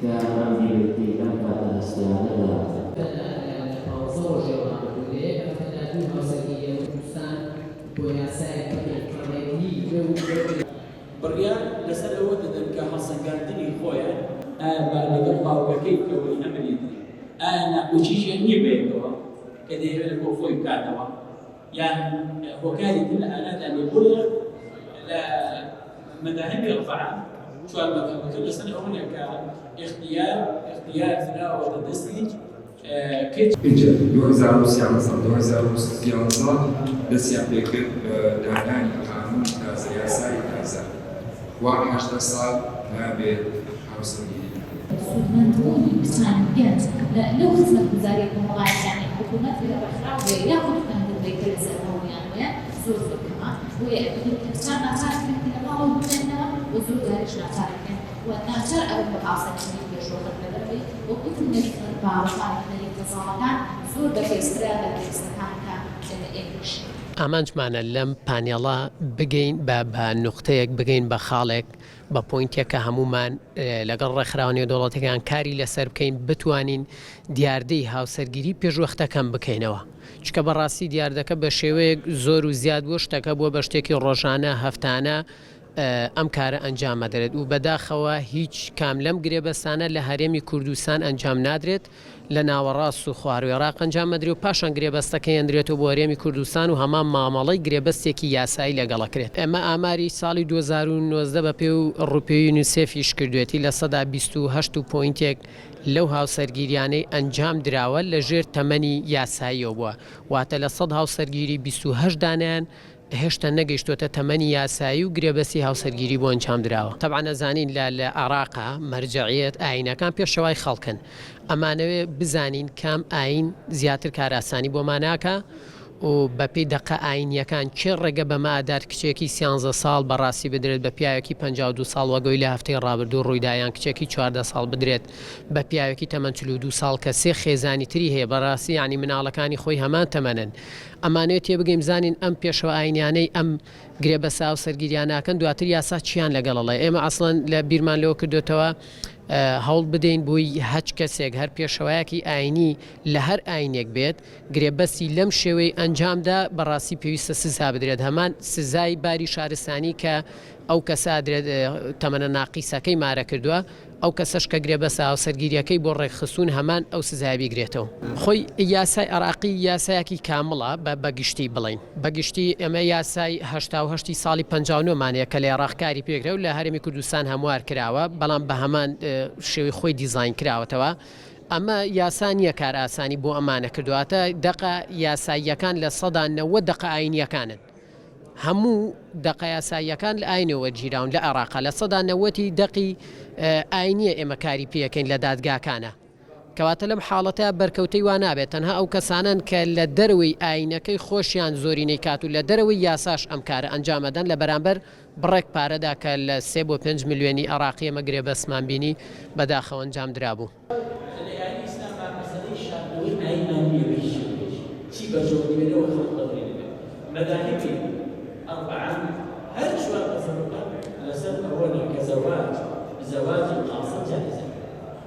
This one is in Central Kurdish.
کە هەمگیرێتی لەم کاتە هەستیارەدا. تەنها لە پانزە ڕۆژی ڕابردوو لە یەک هەفتەدا دوو هاوسەرگیری لە کوردستان بۆ یاسایەک بکەین کە ڕێگری لەو بڕیار لەسەر ئەوە دەدەن کە هەڵسەنگاندنی خۆیان. ئایا با لەگەڵ باوکەکەی کە وەلی ئەمریەتی ئایا ناکۆکیشیان نییە بەیەکەوە کە دەیەوێت بۆ خۆی بکاتەوە یان هۆکاری تر لە ئارادا نییە بۆیە لە مەذاهبی ئەربعە چوار مەذهەبەکە لەسەر ئەوەیە کە ئیختیار ئیختیار دراوەتە دەستی کچ. ئینجا 2013 2013 دەستیان پێکرد بە دانانی قانونی تازە، یاسای تازە، وا 18 ساڵ نابێت هاوسەرگیری بکرێت. سوودمەندبوونی کچان و گەنج لە لەو خزمەتگوزارییە کۆمەڵایەتیانەی حکوومەت بێ، ڕێکخراو بێ یاخود خوێندن بێ کە لەسەر هەوڵیانەوەیە زۆر زۆر کەمە، بۆیە ئەبینین کە کچان ناچار ئەکرێن کە لە ماڵەوە بمێننەوە و زۆر جاریش ناچار ئەکرێن و ناچار ئەبن بە هاوسەرگیری پێشوەخت لەبەرئەوەی وەک وتم نەریتە باوەکان نەریتە زاڵەکان زۆر بەهێزترە لە نەریتەکان کە ئێمەش. ئامانجمانە لەم پانێڵە بگەین بە بە نوختەیەک بگەین بە خاڵێک بە پۆینتێک کە هەموومان لەگەڵ ڕێکخراوە نێودەوڵەتیەکان کاری لەسەر بکەین بتوانین دیاردەی هاوسەرگیری پێشوەختە کەم بکەینەوە چونکە بەڕاستی دیاردەکە بە شێوەیەک زۆر و زیاد بووە شتەکە بووە بە شتێکی ڕۆژانە هەفتانە ئەم کارە ئەنجام ئەدرێت و بەداخەوە هیچ کام لەم گرێبەستانە لە هەرێمی کوردستان ئەنجام نادرێت لە ناوەڕاست و خواروی عێراق ئەنجام ئەدرێ و پاشان گرێبەستەکە هێندرێتەوە بۆ هەرێمی کوردستان و هەمان مامەڵەی گرێبەستێکی یاسایی لەگەڵ ئەکرێت. ئێمە ئاماری ساڵی 2019 بە پێ و ڕووپێوی یونیسێف یش کردوێتی 28% و پۆینتێک لەو هاوسەرگیریانەی ئەنجام دراوە لە ژێر تەمەنی یاساییەوە بووە واتە لە 100 هاوسەرگیری 28 دانەیان هێشتا نەگەیشتۆتە تەمەنی یاسایی و گرێبەستی هاوسەرگیری بۆ ئەنجام دراوە. تەبعەن ئەزانین لە لە عێراقا مەرجەعیەت ئایینەکان پێشەوای خەڵکن ئەمانەوێ بزانین کام ئایین زیاتر کارئاسانی بۆمان ئاکا و بەپێی دەقە ئایینیەکان کێ ڕێگە بەمە ئەدات کچێکی سیانزە ساڵ بەڕاستی بدرێت بە پیاوێکی 52 ساڵ وەک ئەوی لە هەفتەی ڕابردوو ڕوویدا یان کچێکی 14 ساڵ بدرێت بە پیاوێکی تەمەن 42 ساڵ کە سێ خێزانی تری هەیە بەڕاستی یانی مناڵەکانی خۆی هەمان تەمەنن ئەمانەوێت تێبگەین بزانین ئەم پێشەوا ئاینیانەی ئەم گرێبەستە هاوسەرگیریانە ئەکەن دواتر یاسا چیان لەگەڵ ئەڵێ ئێمە ئەسڵەن لە بیرمان لەوە کردۆتەوە هەوڵ بدەین بۆی هەچ کەسێک هەر پێشەوایەکی ئاینی لە هەر ئاینێک بێت گرێبەستی لەم شێوەی ئەنجامدا بەڕاستی پێویستە سزا بدرێت هەمان سزای باری شارستانی کە ئەو کەسە ئەدرێت تەمەنە ناقیسەکەی مارە کردووە ئەو کەسەش کە گرێبەستە هاوسەرگیرییەکەی بۆ ڕێکخستوون هەمان ئەو سزایە بیگرێتەوە. خۆی یاسای عێراقی یاسایەکی کامڵە بە بە گشتی بڵێین بە گشتی ئێمە یاسای 88 ی ساڵی 59 مان هەیە کە لە عێراق کاری پێکرا و لە هەرێمی کوردستان هەموار کراوە بەڵام بە هەمان شێوەی خۆی دیزاین کراوەتەوە ئەمە یاسا نییە کارئاسانی بۆ ئەمانە کردووە واتە دەقە یاساییەکان 90% دەقە ئایینییەکانن. هەموو دەقە یاساییەکان لە ئاینەوە وەرگیراون لە عێراقا 90% ی دەقی ئاینیە ئێمە کاری پێەکەین لە دادگاکانە کەواتە لەم حاڵەتە بەرکەوتەی وا نابێت تەنها ئەو کەسانەن کە لە دەرەوەی ئاینەکەی خۆشیان زۆرینەی کات و لە دەرەوەی یاساش ئەم کارە ئەنجامەدەن لە بەرامبەر بڕێک پارەدا کە لە سێ بۆ پێنج ملیۆنی عێراقی ئێمە گرێبەستمان بینی بەداخەوە ئەنجام درابوو. لە ئایینی ئیسلاما مەسەلەی شاردنەوەی ئایینمان نییە بە هیچ شێوەیەک چی بەرژەوەندی بێ لەوە خەڵک بەدڵی نەبێ مەذاهیبی ئەربەعە هەر چوار مەزهەبەکە لەسەر ئەوەنە کە زەواج زەواجی قاصر جائزە.